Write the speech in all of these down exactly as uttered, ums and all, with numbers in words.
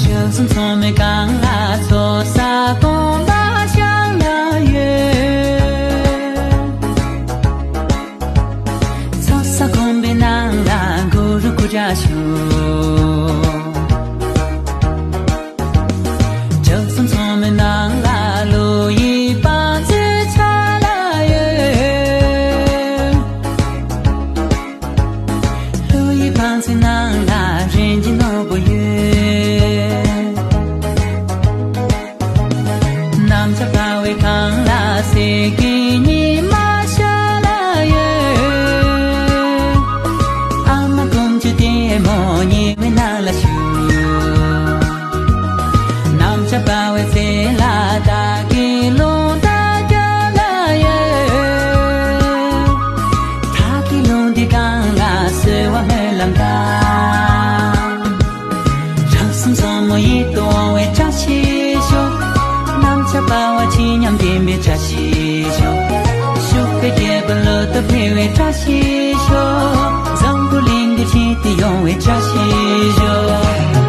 ཆུ་གསུམ་མཚོ་མོའི་སྒང་ལ་ཚོགས་བསགས་སྒོམ་པ་བཞག་ལ་ཡོད། ཚོགས་བསགས་སྒོམ་པའི་ནང་ལ་གུ་རུ་སྐུ་འདྲ་བཞུགས། ཆུ་གསུམ་མཚོ་མོའི་ནང་ལ་ཀླུ་ཡི་བང་མཛོད་ཆགས་ལ་ཡོད། ཀླུ་ཡི་བང་མཛོད་ནང་ལ་རིན་ཆེན་ནོར་བུ་ཡོད། གནམ་ལྕགས་འབར་བའི་སྒང་ལ་གསེར་གྱི་ཉི་མ་ཤར་ལ་ཡོད། ཨ་མ་དཀོན་མཆོག་ལྟད་མོ་ཉི་མའི་ནང་ལ་བཞུགས། གནམ་ལྕགས་འབར་བའི་རྩེ་ལ་བདག་གི་རླུང་རྟ་རྒྱུག་ལ་ཡོད། བདག་གི་རླུང་རྟའི་སྒང་ལ་གསོལ་བ་སྨོན་ལམ་བཏབ། རང་སེམས་ཚོགས་མོ་ཡིད་དུ་འོང་བའི་བཀྲ་ཤིས་ཤོག། གནམ་ལྕགས་འབར་བ་ཇི་སྙམ་བརྟན་པའི་བཀྲ་ཤིས་ཤོག། ཕྱུག་པའི་རྒྱལ་པོ་ལོ་ཏོག་འཕེལ་བའི་བཀྲ་ཤིས་ཤོག། འཛམ་བུ་གླིང་འདིར་ཆེས་མཐོར་ཡོང་བའི་བཀྲ་ཤིས་ཤོག།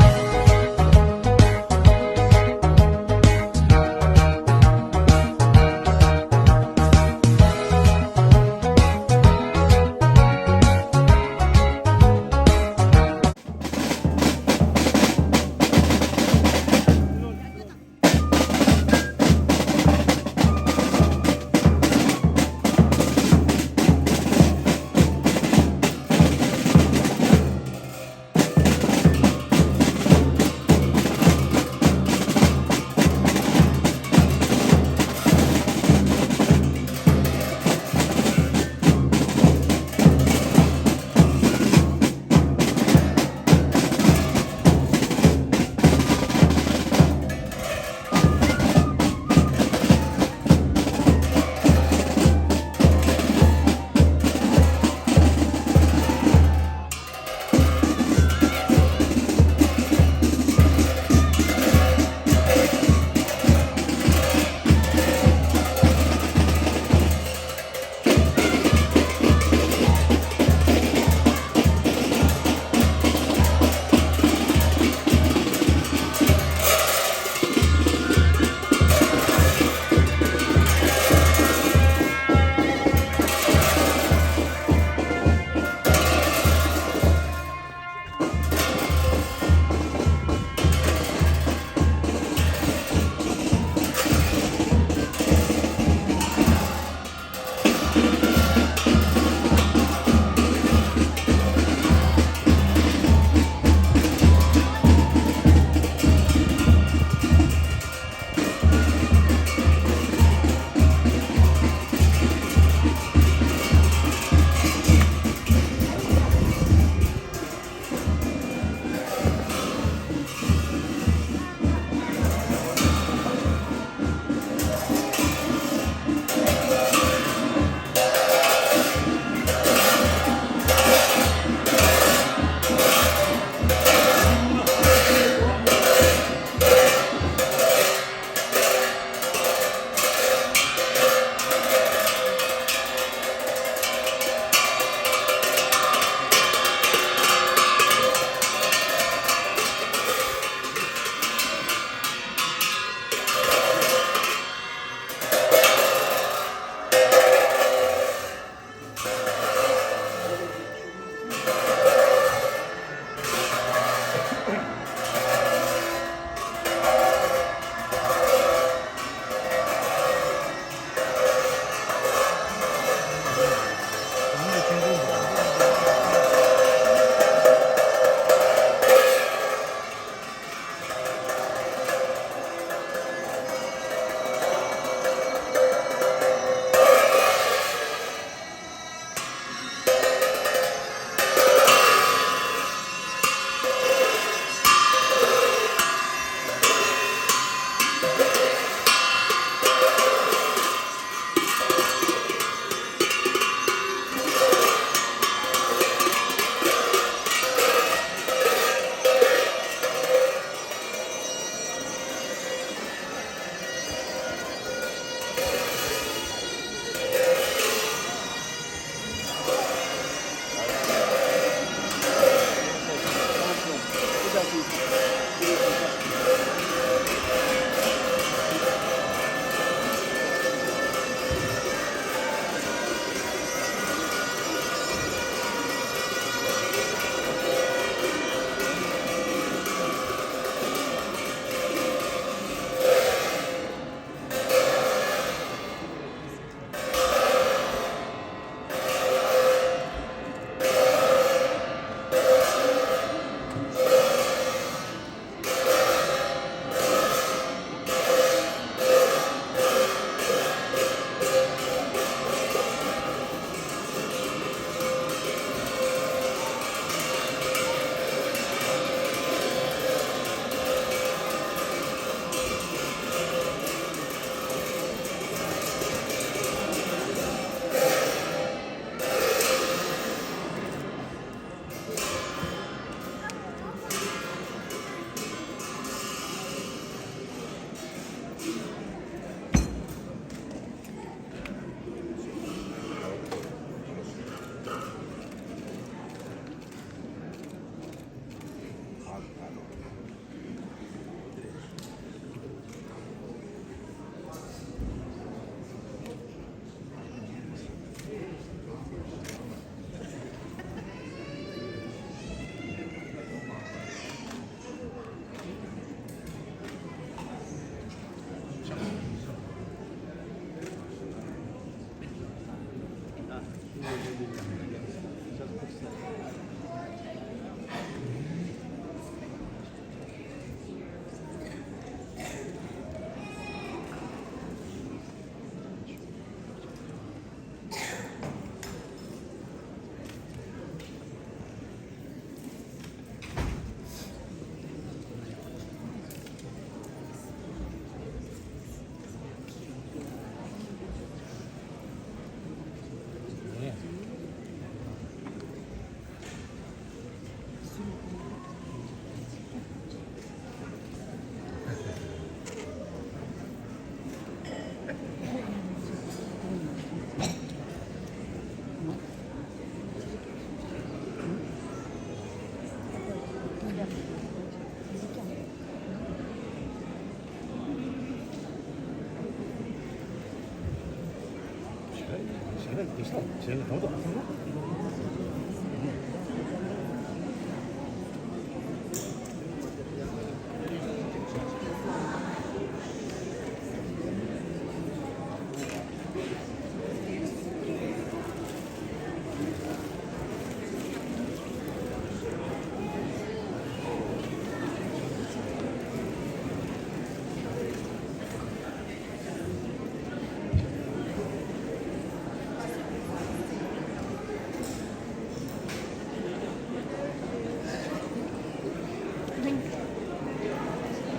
I think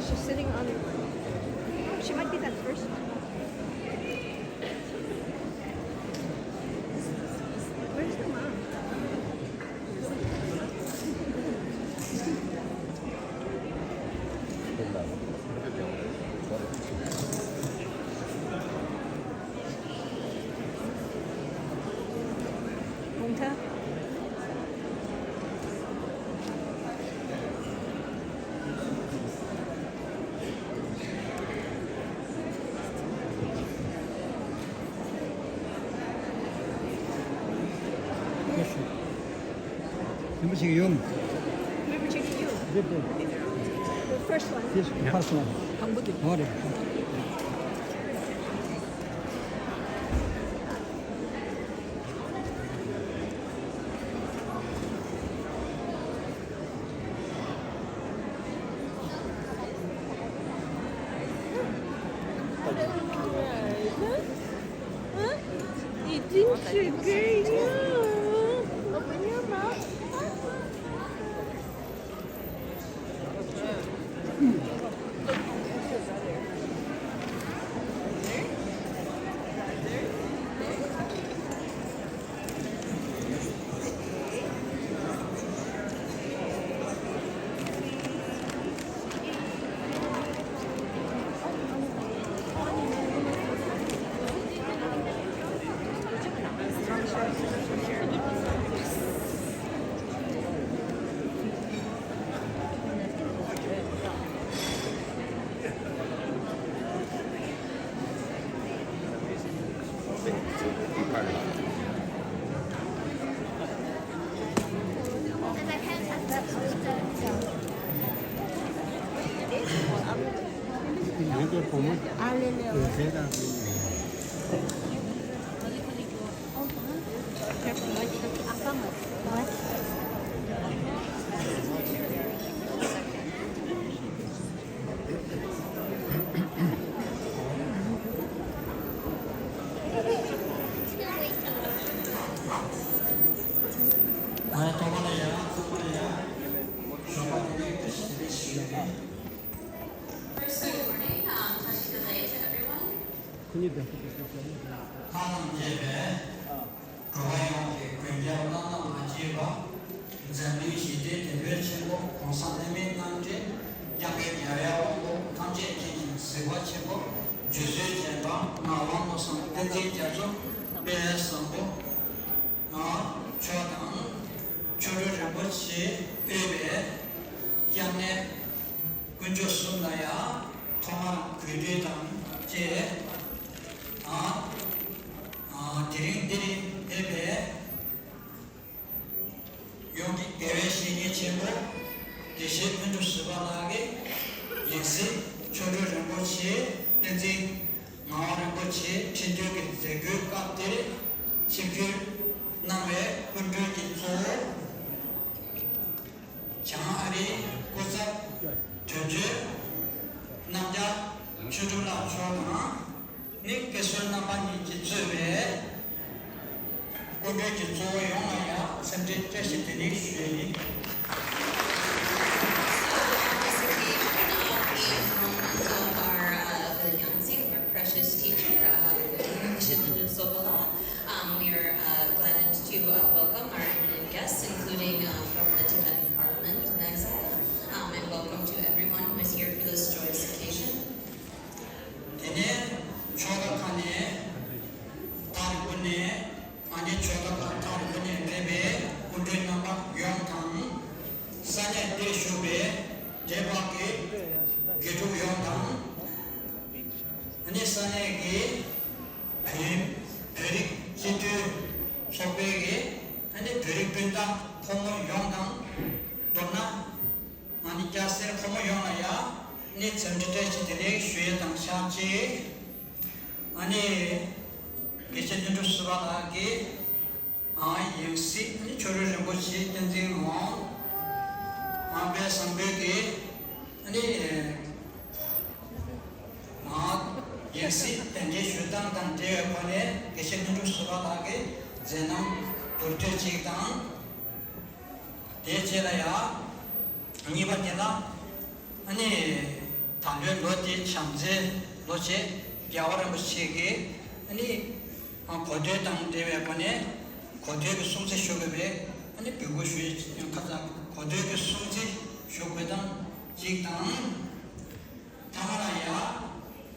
she's sitting on. She might be that first one. Where's the mom? རིན་པོ་ཆེ་གི་ཡུམ། རིན་པོ་ཆེ་གི་ཡུམ། རེད་དེ། The first one. This first one. དང་པོ་དེ། ཨོ་རེད། Eating sugar, yeah. Open your mouth. First, good morning. Um, happy New Year to everyone. ཁོ་གཉིས་དང་ཁོ་གཉིས་ཀྱང་། ལྷ་དང་བཅས་པའི་འགྲོ་བ་ཡོངས་ཀྱི་མགོན་སྐྱབས་བླ་ན་མ་མཆིས་པ། འཛམ་གླིང་ཞི་བདེའི་དེད་དཔོན་ཆེན་པོ་༸གོང་ས་ལྷ་མིའི་རྣམ་འདྲེན་སྐྱབས་མགོན་རྒྱལ་བའི་དབང་པོ་ཐམས་ཅད་མཁྱེན་ཅིང་གཟིགས་པ་ཆེན་པོ་རྗེ་བཙུན་མཁྱེན་པ་ངག་དབང་བློ་བཟང་བསྟན་འཛིན་རྒྱ་མཚོ་དཔལ་བཟང་པོ་མཆོག་དང་། ཆོ་འཕྲུལ་རིན་པོ་ཆེ་དབུས་པའི་སྐྱབས་གནས་དཀོན་མཆོག་གསུམ་ལ་ཡང་ཐོག་མར་གུས་འདུད་དང་བཅས། ཨ། ཨ། དེ་རིང་འདིར་ཕེབས་པའི་ཡོངས་ཀྱི་དགེ་བའི་བཤེས་གཉེན་ཆེན་པོ་དགེ་བཤེས་ཕུན་ཚོགས་ཟུར་པ་ལགས་ཀྱིས་ཡང་སྲིད་ཆོ་འཕྲུལ་རིན་པོ་ཆེ་བསྟན་འཛིན་ངག་དབང་རིན་པོ་ཆེ་ཁྲི་འདུས་ཀྱི་མཛད་སྒོའི་སྐབས་དེར་ཆིབས་བསྒྱུར་གནང་བའི་སྐུ་མགྲོན་གྱི་གཙོ་བོ། བྱང་ཨ་རིའི་སྐུ་ཚབ་དོན་གཅོད་རྣམ་རྒྱལ་ཆོས་སྒྲོན་ལགས་མཆོག་དང་། ནི་སྐལ་བཟང་རྣམ་པ་གཉིས་ཀྱིས་གཙོས་པའི་སྐུ་མགྲོན་གྱི་གཙོ་བོ་ཡོངས་ལ་ཡང་སེམས་ཁྲལ་བཀྲ་ཤིས་བདེ་ལེགས་ཞུ་ཡི་ཡིན། Our, uh, the Yangtze, our precious teacher, uh, Shitun Sobola. Um, we are, uh, glad to, uh, welcome our eminent guests, including, uh, from the Tibetan Parliament in exile, um, and welcome to everyone who is here for this joyous occasion. དེ་ནས་ཆོལ་ཁ་ཁག་ནས་ཐག་རིང་པོ་ནས། ཨ་ནི་ཆོལ་ཁ་ཁག་ཐག་རིང་པོ་ནས་ཕེབས་པའི་སྐུ་མགྲོན་རྣམ་པ་ཡོངས་དང་ ཕོ་མོ་ཡོངས་དང་། མདོར་ན་ཨ་ནི་སྐྱ་སེར་ཕོ་མོ་ཡོངས་ལ་ཡ་ནི་འཚམས་འདྲི་བཀྲ་ཤིས་བདེ་ལེགས་ཞུ་ཡས་དང་ཆབས་ཅིག་ཨ་ནི་དགེ་བཤེས་ལྷུན་གྲུབ་བསོད་པ་ལགས་ཀྱིས་ཨ་ཡང་སྲིད་ཨ་ནི་ཆོས་རིག་རིན་པོ་ཆེ་བསྟན་འཛིན་ངག་དབང་དཔལ་བཟང་པོའི་གི་ཨ་ནི། ཡང་སྲིད་གདན་འདྲེན་ཞུ་སྟངས་དང་འབྲེལ་བའི་སྒོ་ནས་དགེ་བཤེས་ལྷུན་གྲུབ་བསོད་པ་ལགས་ཀྱི་མཛད་རྣམ་མདོར་བསྡུས་གཅིག་དང་། དེའི་རྗེས་ལ་ཡང་གཉིས་པ་དེ་ལ་ཨ་ནི་ད་ལོའི་ལོ་དེའི་བྱམས་བརྩེའི་ལོ་བྱས་རྒྱལ་བ་རིན་པོ་ཆེ་གིས་ཨ་ནི་གོ་ཐོས་དང་འབྲེལ་བའི་སྒོ་ནས་གོ་ཐོས་ཀྱི་སྲུང་བརྩི་ཞུ་དགོས་པའི་ཨ་ནི་འབོད་སྐུལ་ཞུ་ཡས་ཁ་ཚ་གོ་ཐོས་ཀྱི་སྲུང་བརྩི་ཞུ་དགོས་དང་གཅིག་དང་། ཐ་མ་ལ་ཡ་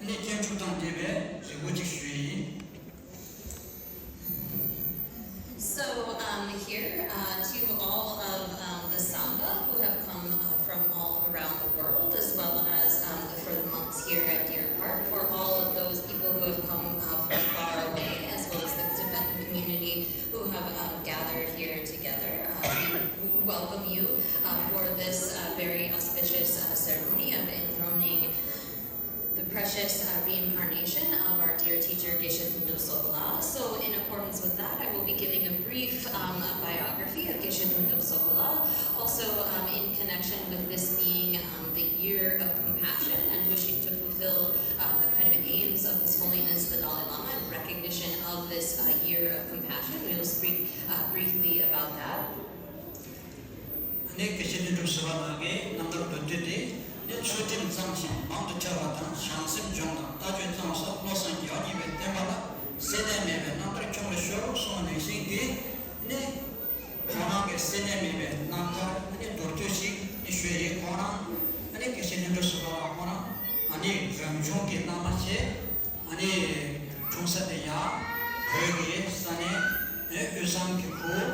ནི་སྐྱེ་འགྲུབ་དང་འབྲེལ་བའི་རེ་སྐུལ་ཅིག་ཞུ་ཡིན། So um, here uh, to all of um, the Sangha who have come uh, from all around the world, as well as um, for the monks here at Deer Park, for all of those people who have come uh, from far away, as well as the Tibetan community who have um, gathered here together. Uh, we welcome you uh, for this uh, very auspicious uh, ceremony of enthroning the precious uh, reincarnation of our dear teacher Geshe Tundub Sobola. So, in accordance with that, I will be giving a brief um, biography of Geshe Tundub Sobola. Also, um, in connection with this being um, the year of compassion and wishing to fulfill um, the kind of aims of His Holiness the Dalai Lama in recognition of this uh, year of compassion, we will speak uh, briefly about that. ནས་དགེ་བཤེས་ལྷུན་གྲུབ་ཟུར་པ་ལགས་ཀྱི་རྣམ་ཐར་མདོར་བསྡུས་ཏེ། ནས་ཚུལ་ཁྲིམས་གཙང་ཞིང་མང་དུ་ཕྱར་བ་དང་བྱང་སེམས་སྦྱོང་དང་ལྟ་སྤྱོད་གཙང་བ་སོགས་བློ་བཟང་རྒྱལ་བ་གཉིས་པའི་བསྟན་པ་ལ་སེར་སྣའི་མེད་པའི་རྣམ་ཐར་ཁྱོན་ལ་ཤོར་གསུངས་པ་ནང་བཞིན་གྱི། ནས་ཁོང་རང་གི་སེར་སྣའི་མེད་པའི་རྣམ་ཐར་ནས་མདོར་བསྡུས་ཤིག་ནས་ཞུས་ཡིན། ཁོང་རང་ནས་དགེ་བཤེས་ལྷུན་གྲུབ་ཟུར་པ་ལགས་ཁོང་རང་ནས་རང་བྱུང་གི་རྣམ་པ་བྱས། ཨ་ནི་འཁྲུངས་ས་དེ་ཡང་བོད་ཀྱི་ས་གནས་དབུས་གཙང་གི་ཁུལ་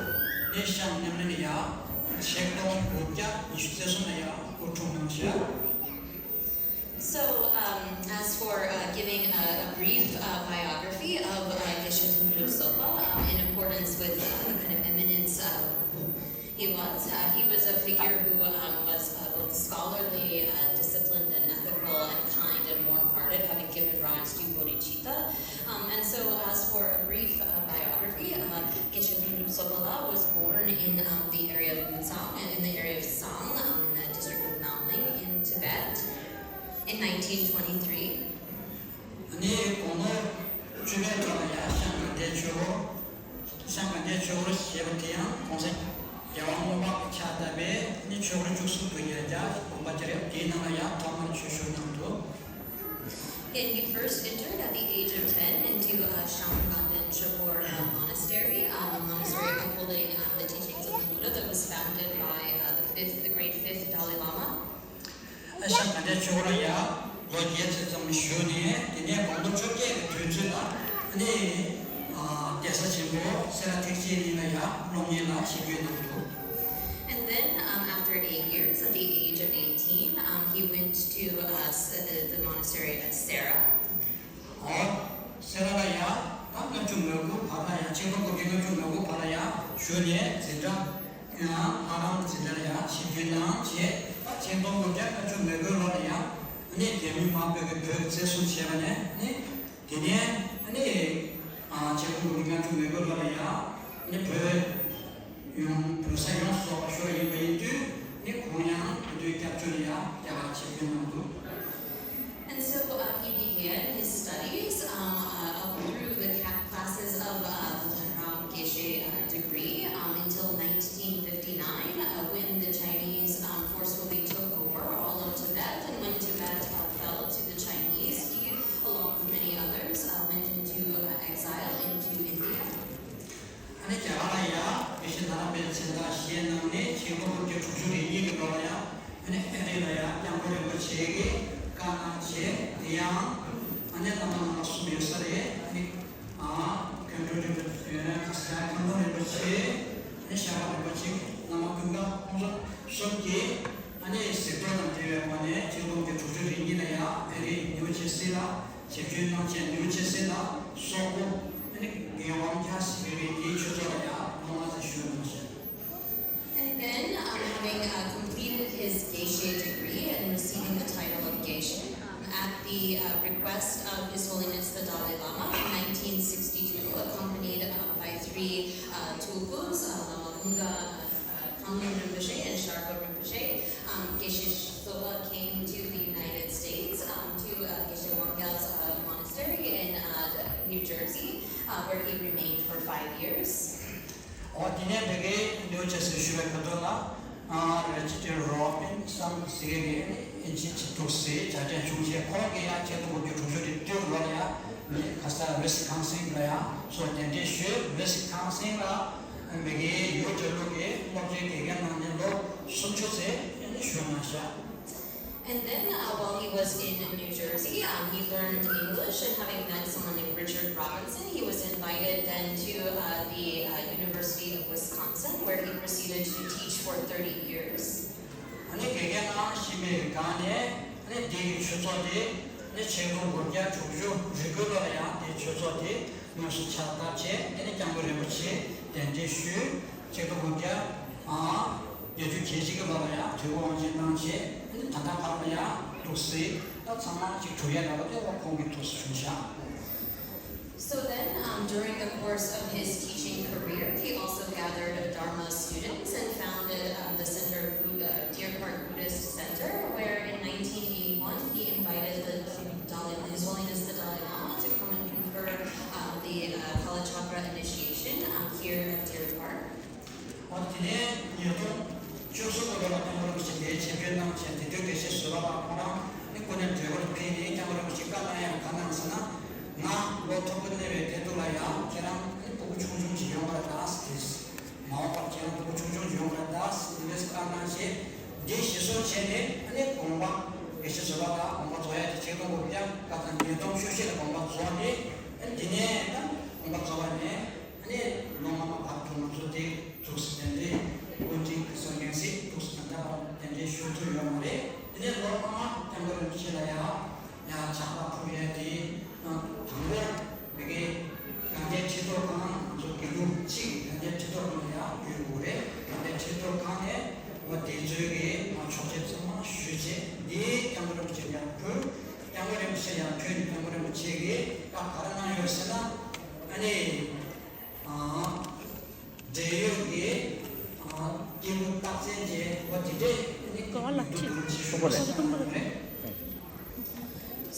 ནས་ཤང་རྣམ་གླིང་ལ་ཡང་ཆིག་སྟོང་དགུ་བརྒྱ་ཉི་ཤུ་རྩ་གསུམ་ལ་ཡང་སྐུ་འཁྲུངས་གནང་ཞིང་། So, um, as for uh, giving a, a brief uh, biography of uh, Geshe Tundub Sopa, um, in accordance with uh, the kind of eminence uh, he was. Uh, he was a figure who um, was uh, both scholarly, uh, disciplined, and ethical, and kind and warm hearted, having given rise to bodhicitta. Um, and so, as for a brief uh, biography, uh, Geshe Tundub Sobola was born in um, the area of Wutsang, in the area of Sang, um, in the district of Namling in Tibet, in nineteen twenty-three. ནས་དགུང་ལོ་བཅུ་པའི་ཐོག་ལ་ཡང་ཤང་དགའ་ལྡན་ཆོས་འཁོར། ཤང་དགའ་ལྡན་ཆོས་འཁོར་ཞེས་པ་དེ་ཡང་གོང་ས་རྒྱལ་བ་སྔོན་མ་གི་ཕྱག་བཏབ་པའི་ནི་ཆོས་འཁོར་བཅུ་གསུམ་དུ་ཡང་བསྐྱར་དགོངས་པ་ཅི་རེད། དེའི་ནང་ལ་ཡང་ཐོག་མར་ཆོས་ཞུ་གནང་འདུག And he first entered at the age of ten into uh, Shangandan Chokor uh, Monastery, um, a monastery upholding um, the teachings of the Buddha that was founded by uh, the fifth, the great fifth Dalai Lama. ཤང་དགའ་ལྡན་ཆོས་འཁོར་ལ་ཡང་ལོ་བརྒྱད་ཙམ་བཞུགས་ནས། དེ་ནས་དགུང་ལོ་བཅོ་བརྒྱད་ཀྱི་དུས་ཚོད་ལ་ནི་གདན་ས་ཆེན་པོ་སེ་ར་ཐེག་ཆེན་གླིང་ལ་ཡང་སློབ་གཉེར་ལ་ཆིབས་བསྒྱུར་གནང་འདུག And then, um, after eight years, at the age of eighteen, um, he went to uh, the, the monastery at Sera. ཨོ། སེ་ར་ལ་ཡང་ད་ལྔ་བཅུ་ང་དགུ་བར་ལ་ཡང་ཆིག་སྟོང་དགུ་བརྒྱ་ལྔ་བཅུ་ང་དགུ་བར་ལ་ཡང་བཞུགས་ནས་འཛིན་གྲྭ། ཡང་ལྷ་རམས་འཛིན་གྲྭ་ལ་ཡང་ཆིབས་བསྒྱུར་གནང་བྱས། ད་ཆིག་སྟོང་དགུ་བརྒྱ་ལྔ་བཅུ་ང་དགུ་ལོ་ལ་ཡང་ནི་རྒྱ་མི་དམག་དཔུང་གིས་བོད་ཀྱི་བཙན་བཟུང་བྱས་པ་ནས་ནི། དེ་ནས་ནི་ཆིག་སྟོང་དགུ་བརྒྱ་ལྔ་བཅུ་ང་དགུ་ལོ་ལ་ཡང་ནི་བོད་ཡོངས་བོད་ས་ཡོངས་སུ་རྫོགས་པ་ཞུ་བ་ཡིན་པ་ཡིན་དུས། ནི་ཁོང་ཡང་བོད་དོན་སྐྱབས་བཅོལ་ལ་ཡང་རྒྱ་གར་ཆིབས་བསྒྱུར་གནང་འདུག And so uh, he began his studies um, uh, up through the ca- classes of uh, the Lamram Geshe uh, degree um, until nineteen fifty-nine uh, when the Chinese um, forcefully took over all of Tibet. And when Tibet uh, fell to the Chinese, he, along with many others, uh, went into uh, exile into India. ཨ་ནི་རྒྱ་གར་ལ་ཡང་དགེ་བཤེས་དྷ་རམ་པའི་མཚན་རྟགས་བཞེས་གནང་ནས་ཆིག་སྟོང་དགུ་བརྒྱ་དྲུག་ཅུ་རེ་གཉིས་ཀྱི་ལོ་ལ་ཡང་ཨ་ནི་ཨེ་རི་ལ་ཡང་སྐྱབས་མགོན་རིན་པོ་ཆེ་གིས་བཀའ་གནང་བྱས། དེ་ཡང་ཨ་ནི་བླ་མ་རྣམ་པ་གསུམ་ཡོད་ས་རེད། ཨ་ནི་ཨ་མཁན་སྤྲུལ་རིན་པོ་ཆེ། ཁ་སང་མཁན་སྤྲུལ་རིན་པོ་ཆེ། ཨ་ནི་ཤར་པ་རིན་པོ་ཆེ། བླ་མ་ཀུན་དགའ་ཁོང་ཚོ་གསུམ་གྱིས་ཨ་ནི་གཟིགས་རྟོག་དང་འབྲེལ་བའི་སྒོ་ནས་ཆིག་སྟོང་དགུ་བརྒྱ་དྲུག་ཅུ་རེ་གཉིས་ལ་ཡང་ཨེ་རི་ནིའུ་ཇར་སི་ལ་ཆིབས་བསྒྱུར་གནང་བྱས། ནིའུ་ཇར་སི་ལ་སོག་པོ་ཨ་ནི་རྒན་དབང་འཁྱར་ཟེར་བའི་དེའི་ཆོས་ཚོགས་ལ་ཡང་ལོ་ལྔ་ཙམ་བཞུགས་གནང་ཞིང་། the uh, request of His Holiness the Dalai Lama in nineteen sixty-two, accompanied uh, by three uh, tulkus, uh, Lama Kunga, uh, uh, Kanglen Rinpoche, and Sharpa Rinpoche. Um, Geshe Soba came to the United States um, to uh, Geshe Wangyal's uh, monastery in uh, New Jersey, uh, where he remained for five years. ཨོ་དེ་ནས་བོད་སྐད་ནུས་ཆེ་སེ་ཞུ་བའི་ཁ་ཐོག་ལ། ཨ་རེ་ཇི་ཊར་རོ་བིན་སམ་ཟེར་མཁན་གྱི་ཨིན་ཇི་ཅིག་འདུག་ཟེར། བྱ་བྲལ་ཆུང་ཆེ་ཁོང་གིས་ཡང་ཆིག་སྟོང་དགུ་བརྒྱ་དྲུག་ཅུ་རེ་བདུན་ལོ་ལ་ཡང་ཁ་ས་ཝི་སི་ཀོན་སིན་ལ་ཡང་སོགས་གདན་འདྲེན་ཞུས། ཝི་སི་ཀོན་སིན་ལ་བོད་སྐད་ཡུལ་འབྲེལ་ལུགས་ཀྱི་སློབ་ཆེན་དགེ་རྒན་གནང་ནས་ལོ་སུམ་ཅུ་ཙམ་བཞུགས་གནང་ཤག And then, uh, while he was in New Jersey, um, he learned English, and having met someone named Richard Robinson, he was invited then to uh, the uh, University of Wisconsin, where he proceeded to teach for thirty years. ཨ་ནི་དགེ་རྒན་གནང་བཞིན་པའི་སྒང་ནས་ཨ་ནི་དེ་གི་ཆོས་ཚོགས་དེ་ཨ་ནི་ཆིག་སྟོང་དགུ་བརྒྱ་དྲུག་ཅུ་རེ་དགུ་ལོ་ལ་ཡང་དེ་ཆོས་ཚོགས་དེ་དངོས་སུ་ཕྱག་བཏབ་བྱས། ཨ་ནི་སྐྱབས་མགོན་རིན་པོ་ཆེ་གདན་འདྲེན་ཞུས། ཆིག་སྟོང་དགུ་བརྒྱ་ཨ་བརྒྱད་ཅུ་གྱ་གཅིག་གི་ལོ་ལ་ཡང་དུས་འཁོར་དབང་ཆེན་གནང་བྱས། ཨ་ནི་ད་ལྟ་བར་ལ་ཡང་འདུག་ཟེར། ད་ཚང་མ་ཅིག་གྲུབ་ཡ་འདྲ་བོ་དེ་ཁོང་གི་ཐུགས་སུ་བྱུང་ཤག So then, um, during the course of his teaching career, he also gathered Dharma students and founded um, the Center, uh, Deer Park Buddhist Center, where in nineteen eighty-one he invited the Dalai, His Holiness the Dalai Lama to come and confer um, the uh, Kalachakra initiation um, here at Deer Park. ཨོ་དེ་ནས་ཉིས་སྟོང་བཅུ་གསུམ་ལོ་ལ་སྐྱབས་མགོན་རིན་པོ་ཆེ་དེའི་ཆེད་ཕེབས་གནང་བྱས། དེ་དུས་དགེ་བཤེས་བཟོད་པ་ལགས་ཁོ་རང་ནི་སྐུ་ནས་བྲེལ་བར་ཕེབས་ནས་སྐྱབས་མགོན་རིན་པོ་ཆེ་བཀའ་གནང་ཡང་ག་གནང་ཟེར་ན། ང་ལོ་མཐོ་པོ་གནས་པའི་དེ་དུས་ལ་ཡང་ཁྱེད་རང་ནི་ཕྲུ་གུ་ཆུང་ཆུང་ཞིག་ཡོང་བར་གདའ་ཟེར། མ་འོངས་པར་ཁྱེད་རང་ཕྲུ་གུ་ཆུང་ཆུང་ཞིག་ཡོང་བར་གདའ་ཟེར་དེ་འདྲས་བཀའ་གནང་བྱས། འདི་གཞིར་བཟུང་བྱས་ནས་ཨ་ནི་དགོངས་པ་དགེ་བཤེས་བཟོད་པ་ལགས་དགོངས་པ་རྫོགས་ཡ་དེ་ཆིག་སྟོང་དགུ་བརྒྱ་ཉིས་སྟོང་བཅུ་བཞི་ལ་དགོངས་པ་རྫོགས་ནས། ཨ་ནི་དེ་ནས་ད་དགོངས་པ་རྫོགས་པ་ནས། ཨ་ནི་ལོ་སྔ་མ་བར་དུ་ང་ཚོ་དེ་འདུག་སེ་གདན་འདྲེན་དབུ་འབྱེད་ཀྱི་སོ་ངན་སྲིད་འདུག་སེ་ད་ལྟ་བར་གདན་འདྲེན་ཞུ་ཐུབ་ཡོད་མ་རེད། དེ་ནས་ལོ་སྔ་མ་སྐྱབས་མགོན་རིན་པོ་ཆེ་ལ་ཡང་ཡང་ཕྱག་ལས་ཕུལ་ཡས་དེ་དང་པོ་མི་དགེ་དགའ་ལྡན་ཁྲི་ཐོག་ཁང་། ང་ཚོ་དགེ་ལུགས་གཅིག་དགའ་ལྡན་ཁྲི་ཐོག་ཁང་ལ་ཡང་ཡོད་དགོས་རེད། དགའ་ལྡན་ཁྲི་ཐོག་ཁང་ནས་འོ་དེ་ཚོའི་གི་ཆོག་མཆན་ཚང་མ་ཞུས་རྗེས་འདི་སྐྱབས་མགོན་རིན་པོ་ཆེ་ལ་ཡང་ཕུལ། སྐྱབས་མགོན་རིན་པོ་ཆེ་ལ་ཡང་ཕུལ་ནས་སྐྱབས་མགོན་རིན་པོ་ཆེ་གིས་བཀའ་ག་རེ་གནང་ཡོད་ཟེར་ན། ཨ་ནི། འབྲེལ་ཡོད་ཀྱི་སྐྱེས་བུ་རྟགས་མཚན་ཅན་འོ་དེ་འདྲས་ནི་མི་འདུག་འདུག་ཅེས་ཞུ་བ་ཞིག་རེད།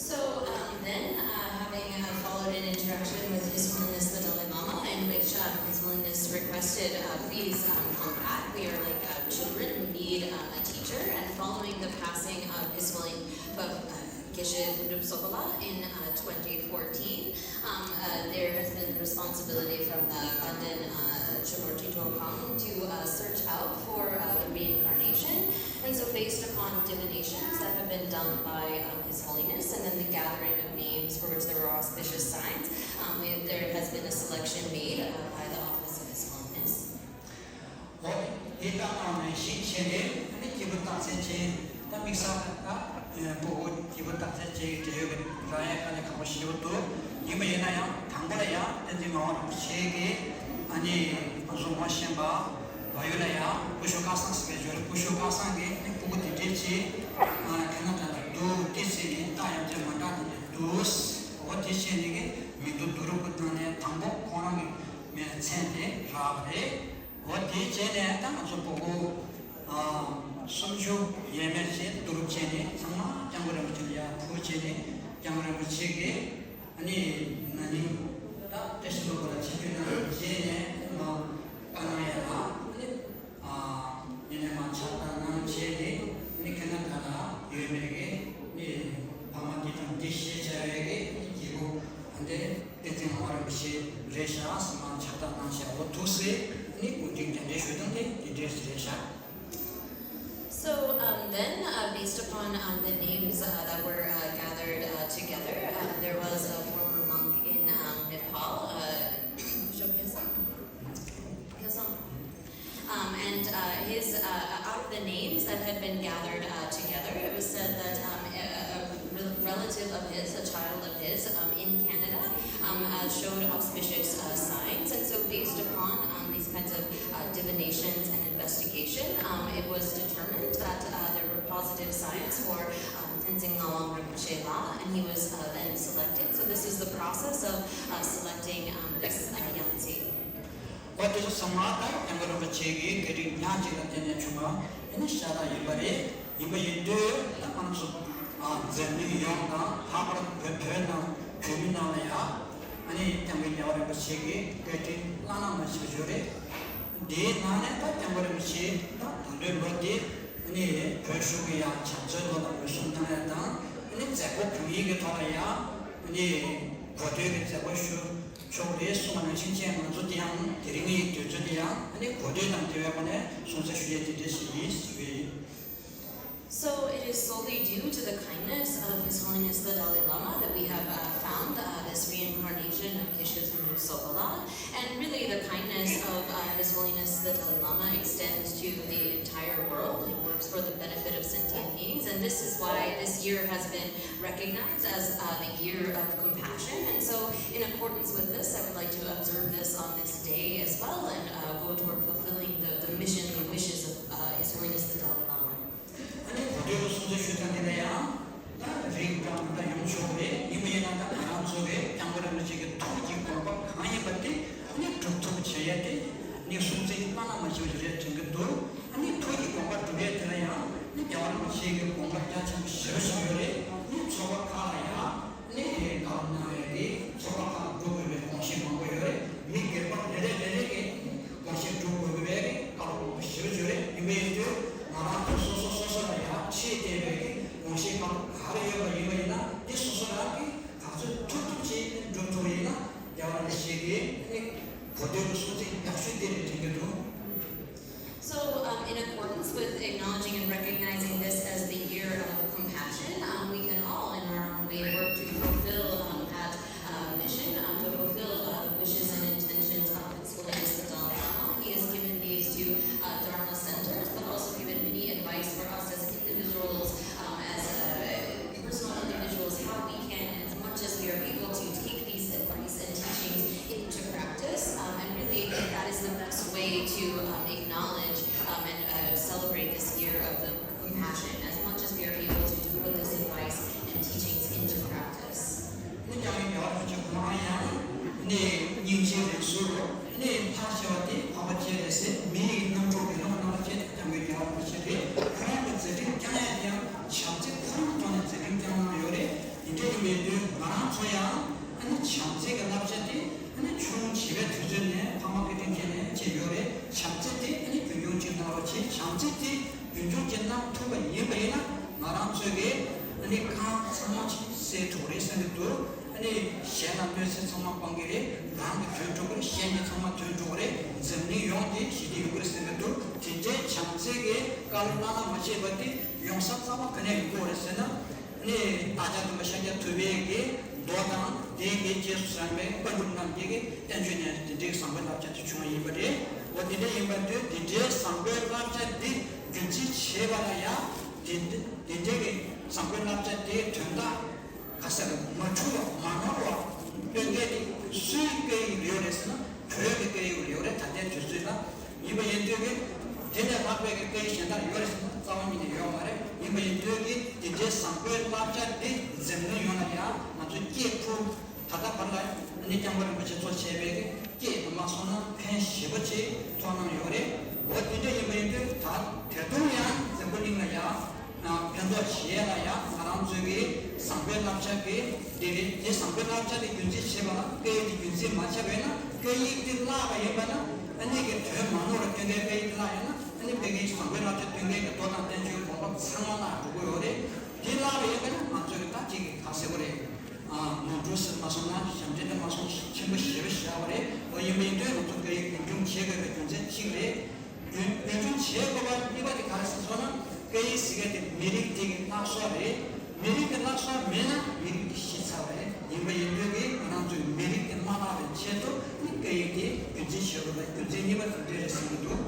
So um, then, uh, having uh, followed an interaction with His Holiness the Dalai Lama, in which um, His Holiness requested, uh, please um, come back. We are like uh, children who need um, a teacher. And following the passing of His Holiness, of uh, Geshe Lhundup Sopola in uh, twenty fourteen, Um, uh, there has been responsibility from the Ganden uh, Chimortito Kong to uh, search out for uh, reincarnation. And so, based upon divinations that have been done by um, His Holiness, and then the gathering of names for which there were auspicious signs, um, we, there has been a selection made uh, by the Office of His Holiness. འོ་དེ་ལྟ་ནང་ནས་ཤིག་བྱས་ནས་ཨ་ནི་སྐྱེས་བུ་རྟགས་མཚན་ཅན་ད་དམིགས་བསལ་ད་ཕྲུ་གུ་སྐྱེས་བུ་རྟགས་མཚན་ཅན་གྱི་འབྲེལ་ཡོད་ཀྱི་རག་ཡས་དཀའ་ལས་ཁག་པོ་ཞིག་ཡོད་འདུག་ཡིན་པ་ཡིན་ན་ཡང་དང་པོ་ལ་ཡང་བསྟན་འཛིན་ངག་དབང་རིན་པོ་ཆེ་གིས་ཨ་ནི་ང་ཚོ་ངོ་ཤེས་པ་བལ་ཡུལ་ལ་ཡང་སྐུ་ཞབས་སྐལ་བཟང་ཟེར་བའི་ཇོ་རི་སྐུ་ཞབས་སྐལ་བཟང་གིས་ཨ་ནི་ཕྲུ་གུ་དེ་འདྲས་ཅིག་ཁ་ན་ཌ་ལ་འདུག་དེ་ཟེར་ནས་རྟགས་ཡང་བསྐྱར་མ་འདྲ་དེ་འདྲས་འདུག་འོ་དེ་བྱས་ནས་གི་མིང་ཐོ་བསྡུ་རུབ་ཀྱི་སྟེང་ནས་དང་པོ་ཁོང་རང་གི་མཚན་དེ་རག་པ་རེད། འོ་དེའི་རྗེས་ནས་ད་ང་ཚོ་ཕྲུ་གུ་ཨ་སུམ་ཅུ་ཡས་མས་ཅིག་བསྡུ་རུབ་བྱས་ནས་ཚང་མ་སྐྱབས་མགོན་རིན་པོ་ཆེ་ལ་ཡར་ཕུལ་བྱས་ནས་སྐྱབས་མགོན་རིན་པོ་ཆེ་གིས་ཨ་ནི་ན་ནིང་ད་བཀྲ་ཤིས་ལྷུན་པོ་ལ་ཆིབས་བསྒྱུར་གནང་བའི་རྗེས་ནས་མར་བཀའ་གནང་ཡས་ལ་ཨ་ནི་ཨ་ངེད་ནས་མར་ཕྱག་རྟགས་གནང་བྱས་ནས་ཨ་ནི་ཁ་ན་ཌ་ལ་ཡོད་པའི་གི་ཨ་ནི་ཕ་མ་འདི་དང་འདི་ཞེས་བྱ་བའི་གི་ཨ་ནི་སྐྱེས་བུ་ཨ་འདི། བསྟན་འཛིན་ངག་དབང་རིན་པོ་ཆེ་རེད་ཤག་ཟེར་མར་ཕྱག་རྟགས་གནང་ཤག་འོ་ཐུགས་སྲས་ནི་དབུ་འབྱེད་གདན་འདྲེན་ཞུ་སྟངས་དེ་འདི་འདྲས་རེད་ཤག So um, then, uh, based upon um, the names uh, that were uh, gathered uh, together, uh, there was a former monk in um, Nepal, uh, Bishop Hyosang. Hyosang. Um, and uh, his, uh, out of the names that had been gathered uh, together, it was said that um, a, a re- relative of his, a child of his, um, in Canada, um, uh, showed auspicious uh, signs. And so, based upon um, these kinds of uh, divinations and investigation, um, it was determined that uh, there were positive signs for um, Tenzin Ngawang Rinpoche La, and he was uh, then selected. So this is the process of uh, selecting um, this uh, Yangtze. ཨོ་དེ་ཚོ་ཚང་མ་ད་སྐྱབས་མགོན་རིན་པོ་ཆེ་གི་བཀའ་དྲིན་ཉག་གཅིག་ལ་བརྟེན་ནས་བྱུང་བ་ཨ་ནི་ཤ་སྟག་ཡིན་པ་རེད། ཡིན་པ་ཡིན་དུས་ད་ང་ཚོ་འཛམ་གླིང་ཡོངས་དང་ལྷག་པར་བོད་བོད་ནང་བོད་མི་ནང་ལ་ཡ་ཨ་ནི་སྐྱབས་མགོན་རྒྱལ་བ་རིན་པོ་ཆེ་གི་བཀའ་དྲིན་བླ་ན་མ་མཆིས་པ་ཡོད་རེད། དེའི་ནང་ནས་ད་སྐྱབས་མགོན་རིན་པོ་ཆེ་ད་ད་ལོའི་ལོ་འདི་ཨ་ནི་བོད་གཞུང་གི་ཡང་བྱམས་བརྩེའི་ཐོག་ལ་འོས་སྲུང་གནང་ཡ་དང་ཨ་ནི་མཛད་སྒོ་གང་ཡིན་གྱི་ཐོག་ལ་ཡང་ཨ་ནི་གོ་ཐོས་ཀྱི་མཛད་སྒོ་ཞུ་ཆོག་རེད་གསུངས་པ་ནང་བཞིན་བྱས་ང་ཚོ་དེ་ཡང་དེ་རིང་གི་དུས་ཚོད་འདི་ཡང་ཨ་ནི་གོ་ཐོས་དང་འབྲེལ་བའི་སྒོ་ནས་གསུང་བཤད་ཞུ་ཡས་དེ་འདྲ་ཞིག་ཡིན་ཞུ་གི་ཡིན། So it is solely due to the kindness of His Holiness the Dalai Lama that we have uh, found uh, this reincarnation of Geshe Thonlub Sobola. And really, the kindness of uh, His Holiness the Dalai Lama extends to the entire world. It works for the benefit of sentient beings. And this is why this year has been recognized as uh, the year of compassion. And so, in accordance with this, I would like to observe this on this day as well and uh, go toward fulfilling the, the mission, the wishes of uh, His Holiness the Dalai Lama. ཨ་ནི་གོ་ཐོས་གསུང་བཤད་ཞུ་སྟངས་འདི་ལ་ཡང་ད་རིང་གྲངས་ད་ཡོང་ཆོག་རེད། ཡིན་པ་ཡིན་ན་ད་ང་རང་ཚོ་གི་སྐྱབས་མགོན་རིན་པོ་ཆེ་གི་ཐུགས་ཀྱི་དགོངས་པ་གང་ཡིན་པ་དེ་ཨ་ནི་སྒྲུབ་ཐུབ་པ་བྱེད་ཡ་དེ་ཨ་ནི་སྲུང་བརྩི་བླ་ན་མ་མཆིས་པ་ཞིག་རེད་དྲན་གྱི་འདུག་ཨ་ནི་ཐུགས་ཀྱི་དགོངས་པ་སྒྲུབ་ཡ་དེ་ལ་ཡང་ཨ་ནི་རྒྱལ་བ་རིན་པོ་ཆེ་གི་དགོངས་པ་རྒྱ་ཆེན་པོ་ཞེ་པོ་ཞིག་ཡོད་རེད། ཨ་ནི་ཚོགས་པ་ཁག་ལ་ཡང་། ནི་དེའི་བཀའ་སློབ་གནང་ཡས་དེ་ཚོགས་པ་ཁག་འགྲོ་དགོས་པའི་དགོངས་བཞེད་མང་པོ་ཡོད་རེད། མི་སྒེར་པ་རེ་རེ་རེ་རེ་གིས་དགོངས་བཞེད་འགྲོ་དགོས་པའི་བཀའ་སློབ་མང་པོ་ཞེ་པོ་ཅིག་ཡོད་རེད། ཡིན་པ་ཡིན་དུས་ང་རང་ཚོ་སོ་སོ་སོ་སོ་ལ་ཡང་ཁྲིད་བསྡད་པའི་དགོངས་བཞེད་བཀའ་སློབ་ག་རེ་ཡོད་པ་ཡིན་པ་ཡིན་ན་འདི་སོ་སོ་རང་གིས་ག་ཚོད་ཐུབ་ཐུབ་ཅིག་འགྲུབ་ཐུབ་པ་ཡིན་ན་རྒྱལ་བ་རིན་པོ་ཆེ་གིས་ནི་གོ་ཐོས་ཀྱི་གསུང་ཚིག་ཡག་ཤོས་དེ་རེད་དྲན་གྱི་འདུག So, um, in accordance with acknowledging and recognizing this as the year of compassion, um, we can all, in our own way, work to fulfill um, that uh, mission, um, to fulfill uh, the wishes and intentions of His Holiness the Dalai Lama. He has given these to uh, Dharma centers, but also given many advice for us as individuals, um, as uh, personal individuals, how we can, as much as we are able to, take these advice and teachings into practice. Um, and really, that is the best way to um, acknowledge um, and uh, celebrate this year of the compassion as much as we are able to do with this advice and teachings into practice. ནི་ཀྱང་ཡང་ཡོད་རེད་ཅེས་ཁོ་རང་ཡང་ནི་སྙིང་རྗེ་རེད་ཟེར་རོ། ནི་ཕར་བྱས་པ་དེ་འཕགས་པ་སྤྱན་རས་གཟིགས་མི་ཡི་རྣམ་གྲོལ་གྱི་ལམ་གནང་བ་བྱས་ཏེ་སྐྱབས་མགོན་རྒྱལ་བ་རིན་པོ་ཆེ་རེད། ཁོ་རང་གི་མཛད་འཕྲིན་བསྐྱངས་ཡ་དེ་ཡང་བྱམས་བརྩེ་ཁོ་རང་གི་ཐོག་ནས་མཛད་འཕྲིན་བསྐྱངས་གནང་ཡོད་རེད། དེ་འདྲ་ཡིན་པའི་དུས་ང་རང་ཚོ་ཡང་ཨ་ནི་བྱམས་བརྩེ་གི་བསླབ་བྱ་དེ་ཨ་ནི་ཆུང་བྱིས་པའི་དུས་ཚོད་ནས་ཕ་མ་སྐུ་དྲིན་ཅན་ནས་བྱས་ཡོད་རེད། བྱམས་བརྩེ་དེ་ཨ་ནི་རྒྱུན་འཁྱོངས་ཅིག་གནང་རོགས་བྱེད། བྱམས་བརྩེ་དེ་རྒྱུན་འཁྱོངས་ཅིག་གནང་ཐུབ་པ་ཡིན་པ་ཡིན་ན་ང་རང་ཚོས་ཀྱི་ཨ་ནི་ཁག་ཚང་མ་ཅིག་སེལ་ཐུབ་རེད་བསམ་གྱི་འདུག་ཨ་ནི་གཞན་ལ་གནོད་འཚེ་ཚང་མ་སྤང་གི་རེད། རང་གི་དོན་འགྲུབ་ཀྱི་རེད། གཞན་གྱི་ཚང་མ་དོན་འགྲུབ་ཀྱི་རེད། འཛམ་གླིང་ཡོངས་དེ་ཞི་བདེ་ཡོང་གི་རེད་བསམ་གྱི་འདུག་དེ་འདྲའི་བྱམས་བརྩེ་གི་བཀའ་སློབ་བླ་ན་མ་མཆིས་པ་དེ་ཡོང་ས་རྩ་བ་ག་ནས་ཡོང་གི་ཡོད་རེད་ཟེར་ན། ནི་བདག་ཅག་སྟོན་པ་ཤཱཀྱ་ཐུབ་པའི་གི་མདོ་དང་དེའི་གི་རྗེས་སུ་འབྲངས་པའི་དཔལ་འབྲུམ་རྣམས་ཀྱི་གི་བསྟན་བཅོས་ནས་དེ་འདྲའི་བཟང་པོའི་བསླབ་བྱ་དེ་བྱུང་བ་ཡིན་པ་རེད། འོ་དེ་འདྲ་ཡིན་པ་དུས་དེ་འདྲའི་བཟང་པོའི་བསླབ་བྱ་འདི་རྒྱུན་འཛིན་བྱེད་པ་ལ་ཡང་དེ་དེ་འདྲའི་གི་བཟང་པོའི་བསླབ་བྱ་དེའི་དོན་དག་ག་ས་རེད་མ་འཁྲུལ་བ་མ་ནོར་བ་སྟོན་མཁན་དེ་སུའི་སྐད་ཡིག་ལ་ཡོད་རེད་ཟེར་ན་བོད་ཀྱི་སྐད་ཡིག་ལ་ཡོད་རེད། ད་ལྟའི་དུས་ཚོད་ལ། ཡིན་པ་ཡིན་དུས་ཀྱི་དེ་ལས་ལྷག་པའི་ཀྱི་སྐད་ཡིག་གཞན་དག་ཡོད་རེད་ཟེར་ན་རྩ་བ་ཉིད་ནས་ཡོད་མ་རེད། ཡིན་པ་ཡིན་དུས་ཀྱི་དེ་འདྲའི་བཟང་པོའི་བསླབ་བྱ་འདི་འཛམ་གླིང་ཡོངས་ལ་ཡང་ང་ཚོས་སྐྱེས་ཕུལ། ད་ལྟ་བར་ལ་ནི་སྐྱབས་མགོན་རིན་པོ་ཆེ་གཙོ་བྱས་པའི་ཀྱི་སྐད་དུ་མ་སོང་ན་ཕན་ཞེ་པོ་ཅིག་ཐོགས་གནང་ཡོད་རེད། འོ་དེ་འདྲ་ཡིན་པ་ཡིན་དུས་ད་དེ་དུང་ཡང་འཛམ་བུ་གླིང་ལ་ཡང་ཕན་ཐོགས་བྱེད་ཡས་ལ་ཡང་ང་རང་ཚོའི་གི་བཟང་པོའི་བསླབ་བྱ་གི་འདི་རེད། དེ་བཟང་པོའི་བསླབ་བྱ་དེ་རྒྱུན་འཛིན་བྱེད་པ་ལ་སྐད་ཡིག་དེ་རྒྱུན་འཛིན་མ་བྱས་པ་ཡིན་ན་སྐད་ཡིག་དེ་བརླག་པ་ཡིན་པ་ན་ཨ་ནི་གི་དོན་མ་ནོར་བ་སྐྱོན་མཁན་སྐད་ཡིག་དེ་བརླག་ཡོད་ན་ཨ་ནི་དེ་གི་བཟང་པོའི་བསླབ་བྱ་སྟོན་མཁན་གི་མདོ་དང་བསྟན་བཅོས་དགོངས་པ་ཚང་མ་བརླག་འགྲོ་གི་ཡོད་རེད། དེ་བརླག་པ་ཡིན་པ་ན་ང་ཚོའི་གི་ད་ཅིག་གི་ཁ་གསལ་པོ་རེད། ནོར་འཁྲུལ་ཟེར་མ་སོང་ན་ཞབས་འདྲེན་དུ་མ་སོང་ཆེན་པོ་ཞེ་པོ་བཞག་པ་རེད། འོ་ཡིན་པ་ཡིན་དུས་ང་ཚོ་སྐད་ཡིག་རྒྱུན་འཁྱོངས་བྱེད་དགོས་པའི་རྒྱུ་མཚན་གཅིག་རེད། རྒྱུན་རྒྱུན་འཁྱོངས་བྱེད་དགོས་པ་གཉིས་པ་དེ་ག་རེ་ཟེར་སོང་ན་སྐད་ཡིག་ཟེར་མཁན་དེ་མི་རིགས་དེ་གི་སྣ་ཚོགས་རེད། མི་རིགས་དེ་སྣ་ཚོགས་མེད་ན་མི་རིགས་དེ་ཤི་ཚར་བ་རེད། ཡིན་པ་ཡིན་དུས་ཀྱི་ང་རང་ཚོའི་མི་རིགས་དེ་མ་བརླག་པའི་ཆེད་དུ་ནི་སྐད་ཡིག་དེ་རྒྱུན་འཛིན་བྱེད་དགོས་པའི་རྒྱུ་མཚན་གཉིས་པ་དེ་འདྲ་རེད་བསམ་གྱི་འདུག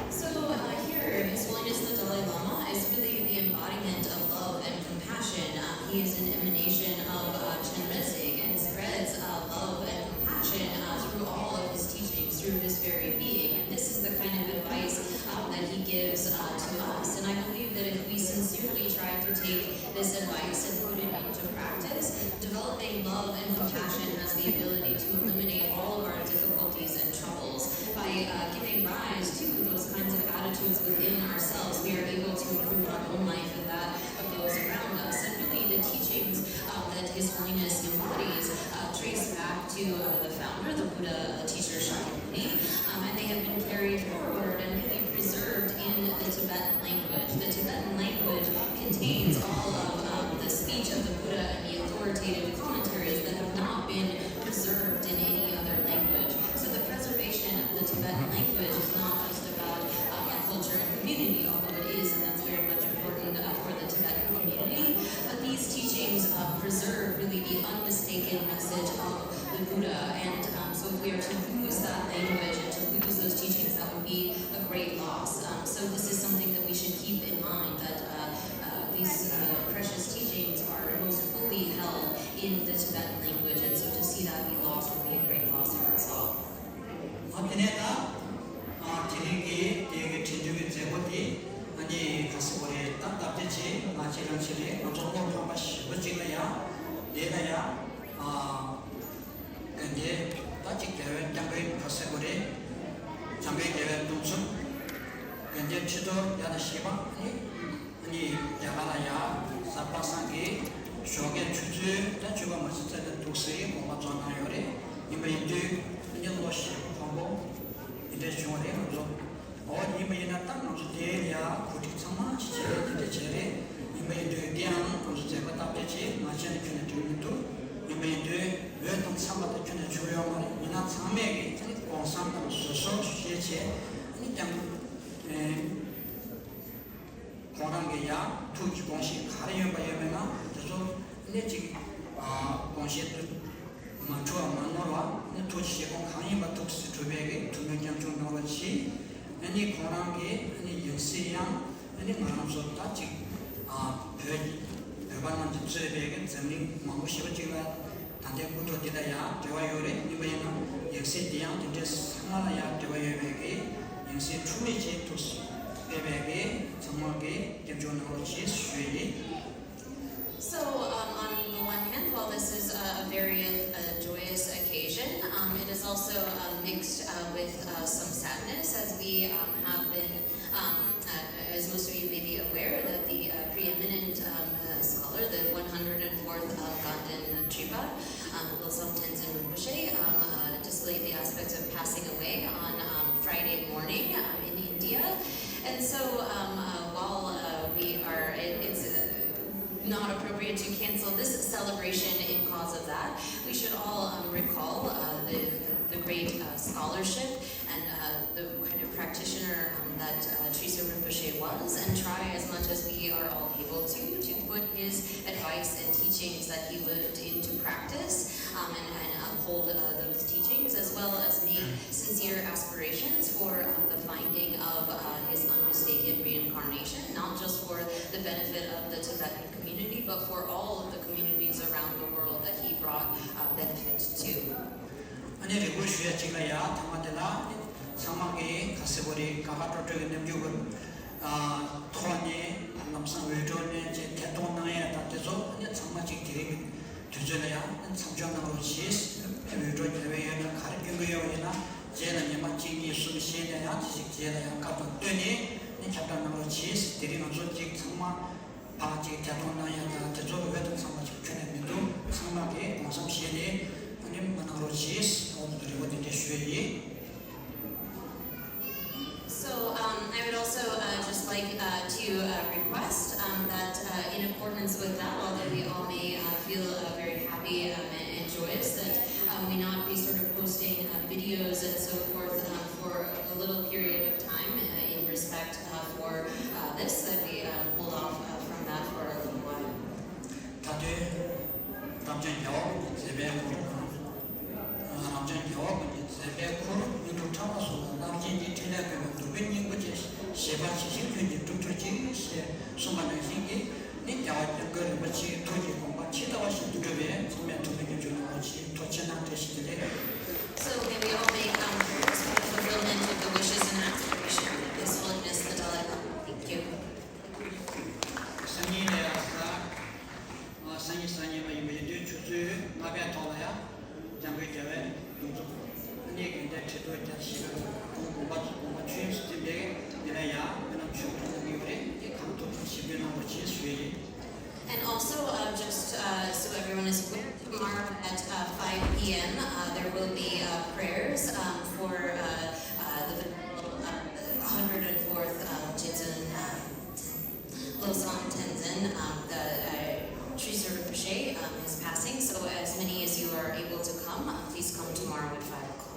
So uh, here, His Holiness the Dalai Lama is really the embodiment of love and compassion. Uh, he is an emanation of uh, Chenrezig and spreads uh, love and compassion uh, through all of his teachings, through his very being. And this is the kind of advice um, that he gives uh, to us. And I believe that if we sincerely try to take this advice and put it into practice. Developing love and compassion has the ability to eliminate all of our difficulties and troubles. By uh, giving rise to those kinds of attitudes within ourselves, we are able to improve our own life and that of those around us. And really, the teachings uh, that His Holiness embodies uh, trace back to uh, the founder, the Buddha uh, teacher Shakyamuni, um, and they have been carried forward and really preserved in the Tibetan language. The Tibetan language contains all of um, the speech of the Buddha and the authoritative commentaries that have not been preserved in any other language. So the preservation of the Tibetan language is not just about um, our culture and community, although it is, and that's very much important uh, for the Tibetan community. But these teachings uh, preserve really the unmistaken message of the Buddha. And um, so if we are to lose that language and to lose those teachings, that would be a great loss. Um, so this is something that we should keep in mind, that uh, uh, these uh, precious teachings are most fully held in the Tibetan language, and so to see that be lost would be a great loss for us all. ཨ་དེ་ནས་ད་ཨ་དེ་རིང་གི་དེ་གི་དྲན་རྒྱུ་གི་མཛད་སྒོ་དེ་ཨ་ནི་ག་ཟེར་དགོས་རེད། ད་སྟབས་བདེ་ཆེ་ང་ཁྱེད་རང་ཆེད་ལས་ང་ཚོ་བློ་ཕམ་པ་ཞེ་པོ་ཅིག་ལ་ཡ་དེ་ལ་ཡ་ཨ་དགའ་ལྡན་ད་ཅིག་རྒྱལ་བའི་སྐྱབས་མགོན་ག་ཟེར་དགོས་རེད། འཇམ་དཔལ་རྒྱལ་བའི་གདུང་འཚོབ་དགའ་ལྡན་ཁྲི་ཐོག་ཡ་ན་ཞེས་པ་ཨ་ནི། ཨ་ནི་རྒྱ་གར་ལ་ཡ་གཟའ་པ་སངས་ཀྱི་ཞོགས་ཀའི་ཆུ་ཚོད་ད་བཅུ་པ་མ་ཟིན་ཙམ་ལ་འདུག་སེ་དགོངས་པ་རྫོགས་གནང་ཡོད་རེད། ཡིན་པ་ཡིན་དུས་ཨ་ནི་བློ་ཞེ་པོ་ཕམ་པོ་འདི་འདྲ་བྱུང་བ་རེད། ང་ཚོ་འོ་ཡིན་པ་ཡིན་ན་ད་ང་ཚོ་དེ་ལ་ཡ་གོ་སྒྲིག་ཚང་མ་ཅི་བྱས་རེད། དེ་འདྲ་བྱས་རེད། ཡིན་པ་ཡིན་དུས་དེའང་ང་ཚོ་མཛད་པ་སྟབས་བདེ་ཆེ་ང་བྱས་ནས་ཁྱོན་ནས་འགྲིག་མི་འདུག་ཡིན་པ་ཡིན་དུས་འོས་དང་འཚམས་པ་དང་ཁྱོན་ནས་བྱུང་ཡོད་མ་རེད། ཡིན་ན་ཚང་མས་ཀྱི་ཨ་ནི་དགོངས་བསམ་དང་བཟོད་གསོལ་ཞེས་བྱས་ཨ་ནི་ཀྱང་། ཁོང་རང་གིས་ཡང་ཐུགས་ཀྱི་དགོངས་བཞེད་ག་རེ་ཡོད་པ་ཡོད་མེད་ན་དེ་ཚོ་ནི་ཅིག་དགོངས་བཞེད་དུ་མ་འཁྲུལ་བ་མ་ནོར་བ་ནི་ཐུགས་ཀྱི་བཞེད་དགོངས་གང་ཡིན་པ་ཐུགས་སུ་གྲུབ་པའི་གི་ཐུགས་སྨོན་སྐྱབས་འཇུག་གནང་རོགས་གྱིས། ཨ་ནི་ཁོང་རང་གིས་ཨ་ནི་ཡང་སྲིད་ཡང་ཨ་ནི་ང་རང་ཚོ་ད་ཅིག་བོད་ཀྱི་བོད་པ་རྣམས་ཀྱིས་གཙོས་པའི་གི་འཛམ་གླིང་མང་པོ་ཞེ་པོ་ཅིག་ལ། ད་ལྟའི་སྐུ་ཐོག་འདི་ལ་ཡང་འབྲེལ་བ་ཡོད་རེད། ཡིན་པ་ཡིན་ན་ཡང་སྲིད་འདི་ཡང་དེ་འདྲའི་ཚང་མ་ལ་ཡང་འབྲེལ་བ་ཡོད་པའི་གི་ཡང་སྲིད་འཁྲུལ་མེད་ཅིག་ཐུགས་སུ་སྤེལ་བའི་གི་ཚང་མ་གི་སྐྱབས་འཇུག་གནང་རོགས་ཞེས་ཞུ་ཡི། So, um, on the one hand, while this is a, a very uh, joyous occasion, um, it is also uh, mixed uh, with uh, some sadness, as we um, have been Um, uh, as most of you may be aware, that the uh, preeminent um, uh, scholar, the one hundred and fourth uh, Ganden Tripa, um, Losam Tenzin Rinpoche, um, uh, displayed the aspects of passing away on um, Friday morning um, in India. And so um, uh, while uh, we are, it, it's uh, not appropriate to cancel this celebration in cause of that, we should all um, recall uh, the, the great uh, scholarship and uh, the kind of practitioner um, that uh, Teresa Rinpoche was, and try as much as we are all able to, to put his advice and teachings that he lived into practice um, and, and uphold uh, those teachings, as well as make sincere aspirations for um, the finding of uh, his unmistaken reincarnation, not just for the benefit of the Tibetan community, but for all of the communities around the world that he brought uh, benefit to. ཨ་ནི་རེ་སྐུལ་ཞུ་ཡ་གཅིག་ལ་ཡ་ཐ་མ་དེ་ལ་ཨ་ནི་ཚང་མ་གི་ག་ཟེར་དགོས་རེད། དགའ་དགའ་སྤྲོ་སྤྲོ་གི་རྣམ་འགྱུར་གི་ཐོག་ནས་ལམ་སང་འོས་སྦྱོར་ནས་ཅིག་ཐད་གཏོང་གནང་ཡ་དང་དེ་ཚོ་ཨ་ནི་ཚང་མ་གཅིག་དེ་རིང་གི་དུས་ཚོད་ལ་ཡ་ཨ་ནི་མཚམས་འཇོག་གནང་རོགས་གྱིས། འོས་སྦྱོར་རྒྱབ་པའི་ཡོད་ན་ག་རེ་སྐྱོན་གི་ཡོད་པ་ཡིན་ན་རྗེས་ལ་ཉི་མ་གཅིག་གཉིས་གསུམ་བཞི་ནས་ཡང་དེ་ཞིག་རྗེས་ལ་ཡང་སྐབས་དང་བསྟུན་ནས་ཨ་ནི་ཁྱབ་བསྒྲགས་གནང་རོགས་གྱིས། དེ་རིང་ང་ཚོ་གཅིག་ཚང་མ། ཕར་ཅིག་ཐད་གཏོང་གནང་ཡ་དང་དེ་ཚོ་འོས་དང་འཚམས་པ་ཅིག་ཁྱོན་ནས་མི་འདུག་ཚང་མ་གིས་དགོངས་བསམ་བཞེས་ནས་ཨ་ནི་མ་གནང་རོགས་གྱིས། འོ་འདི་རེ་བ་འདི་འདྲ་ཞུ་ཡི། So um, I would also uh, just like uh, to uh, request um, that uh, in accordance with that, although we all may uh, feel uh, very happy um, and joyous that um, we not be sort of posting uh, videos and so forth um, for a little period of time uh, in respect uh, for uh, this, that we um, hold off uh, from that for a little while. ད་དུང་རབ་བྱུང་རྒྱལ་བ་ཀུན་གྱི་མཛད་པའི་འཁོར། རབ་བྱུང་རྒྱལ་བ་ཀུན་གྱི་མཛད་པའི་འཁོར། དངོས་གྲུབ་ཕྲག་པ་སོགས་ལ་རླབས་ཆེན་གྱི་ཕྲིན་ལས་བཀོད་པའི་འདོད་དགུའི་སྙིང་པོ་ཅན། བཞེད་པར་ཇི་བཞིན་ཁྱོད་ཀྱིས་སྒྲུབ་གྱུར་ཅིག་ཞེས་གསུངས་པ་ནང་བཞིན་གྱི་ནི་རྒྱལ་བ་སྐྱབས་མགོན་རིན་པོ་ཆེའི་ཐུགས་ཀྱི་དགོངས་པ་ཇི་ལྟ་བ་བཞིན་དུ་འགྲུབ་པའི་ཚང་མས་ཐུགས་ཕན་སྐྱབས་འཇུག་གནང་རོགས་གྱིས། ཐུགས་རྗེ་གནང་། བཀྲ་ཤིས་བདེ་ལེགས། So may we all make um, prayers for the fulfillment of the wishes and aspirations of His Holiness the Dalai Lama. Thank you. སང་ཉིན་ནས་ And also, uh, just uh, so everyone is aware, tomorrow at uh, five p m, uh, there will be uh, prayers um, for uh, uh, the venerable, uh, hundred and fourth um, Jigdzun, um, Losang Tenzin, um, the uh, Sri Rinpoche, um, his passing. So as many as you are able to come, uh, please come tomorrow at five o'clock.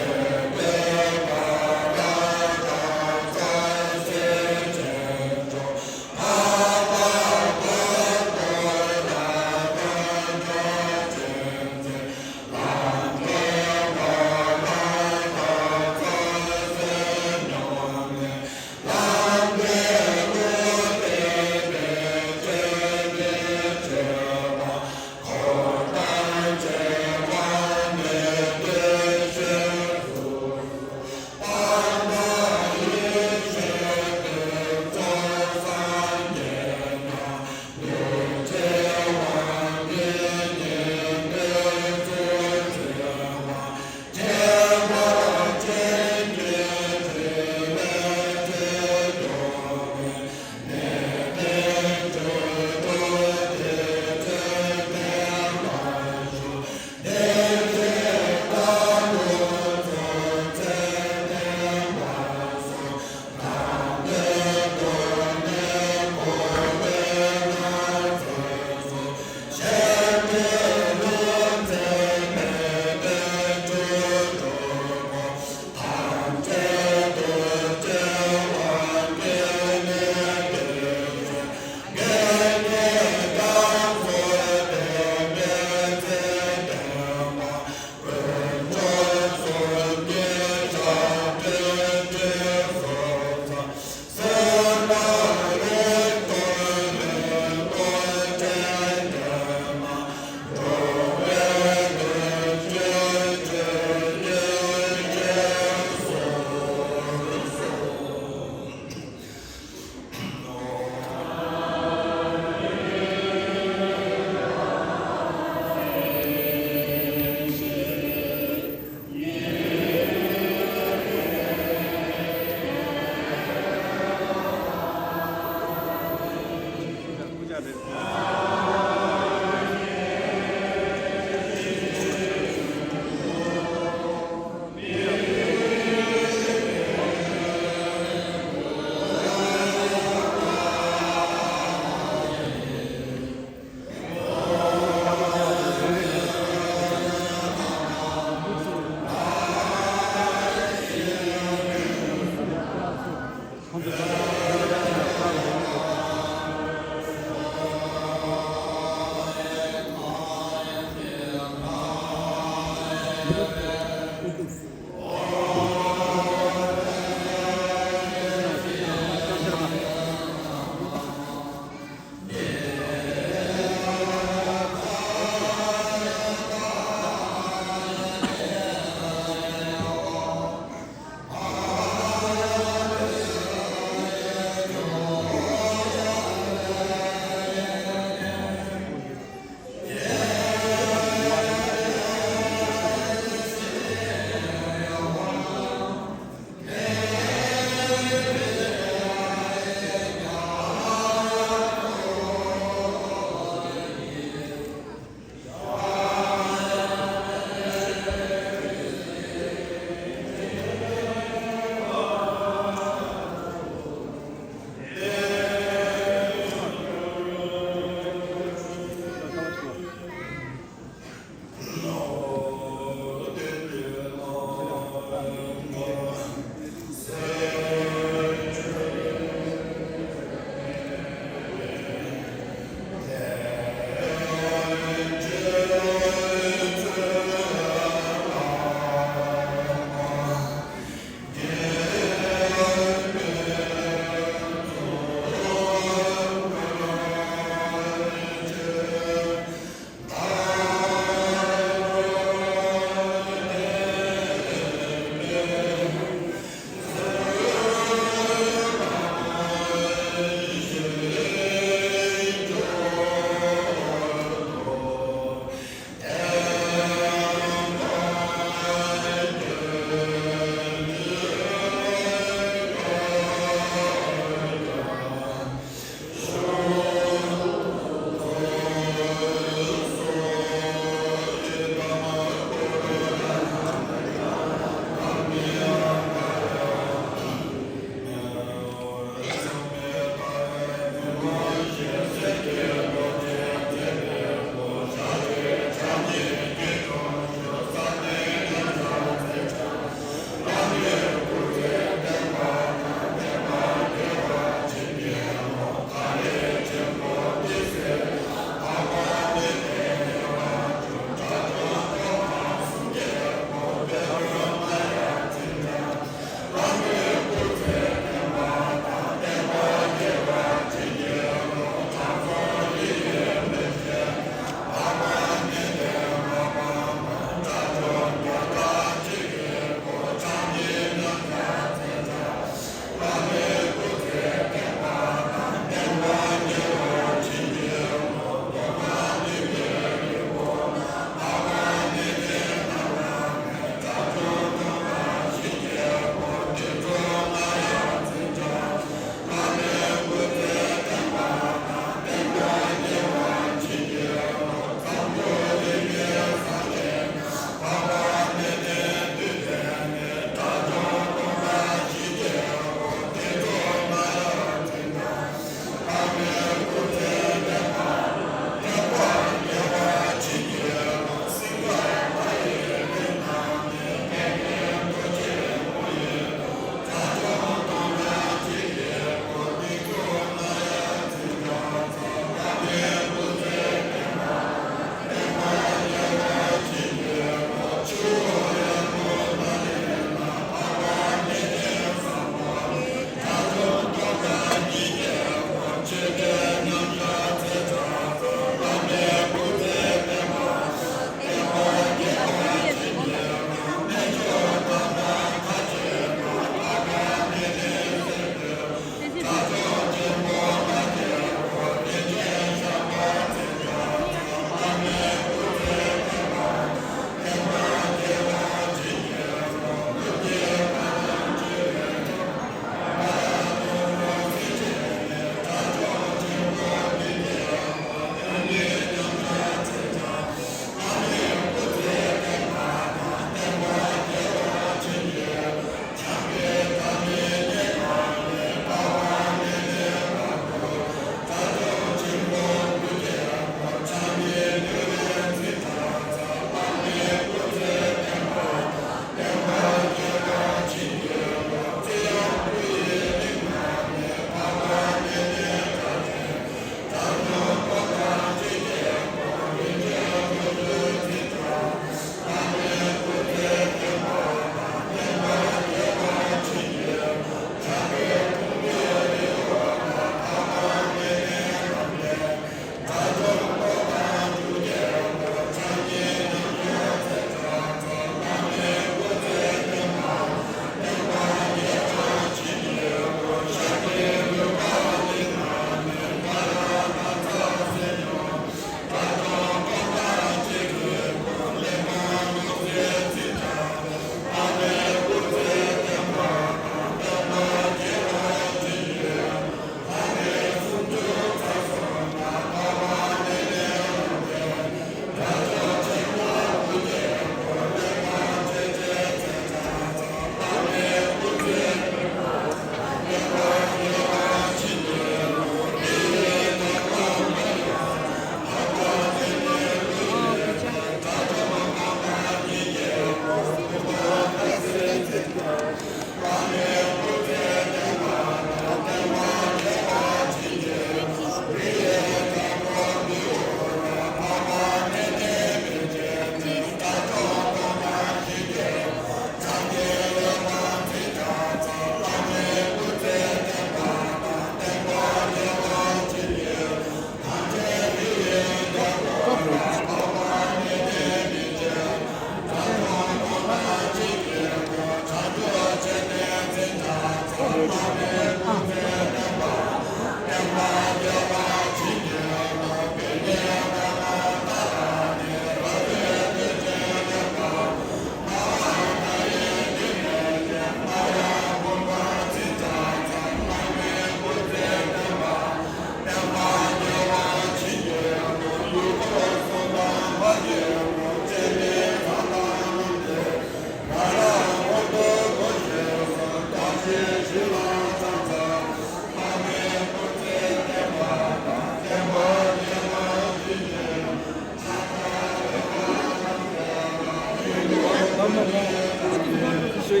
Oh,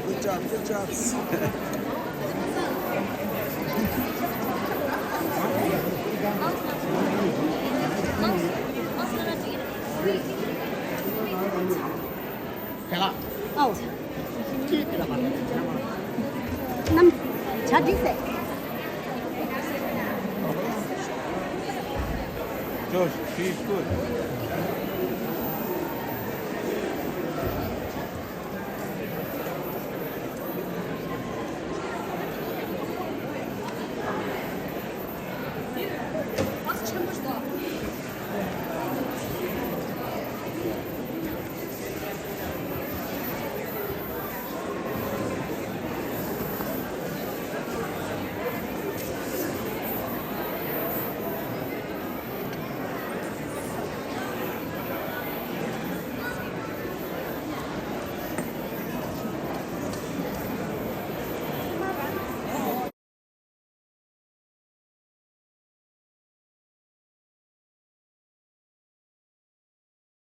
good job, good job. ཨའོ། རྣམ། ཇ་འགྲིག་ཟེར། Josh, she's good.